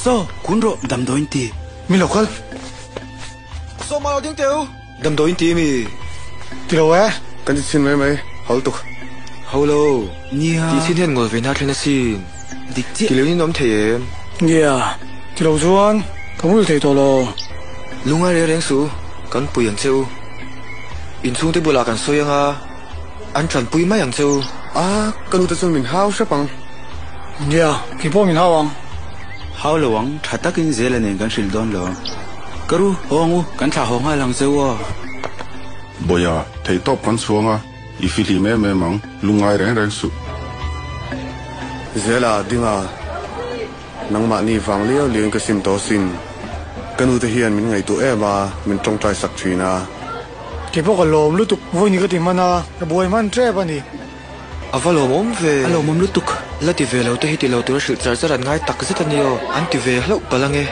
Saw, kun rawh, damdawiin ti. Min lo kal. Saw mah lo ding teh u. Damdawiin ti mi? Ti lo e. Kan ti chhin mai mai, ho lutuk. Ho lo. Nia. Tih chhin hian ngawl ve na thlen asin. Dik chiah. Ti lo in awm thei em? Nia. Ti lo chuan ka mul thei tawh lo. Lungai reng reng suh u, kan pui ang che u. Inchhungte bulah kan sawi anga an tanpui mai ang che u. A, ka nute chuan min hau hrep ang. Nia, kei pawh min hau ang. Hau lo ang, tha takin Zela nen kan hrilh dawn lo. Ka ru, haw ang u, kan thlah haw nghal ang che u aw. Bawia, theihtawp kan chhuang a, i fihlim em em ang, lungngai reng reng suh. Zela, dinga, nangmahni vang liau liauin ka sim tawh asin. Ka nute hian min ngaihtuah em a, min tawngtai sak thin a. Kei pawh ka lawm lutuk, vawiin ka ti hman a, ka buai hman tep a ni. A va lawmawm ve. A lawmawm lutuk. La ti ve lo te hi ti lo tura hrilh char char an ngai tak zet a ni aw. An ti ve hlauh palh ange.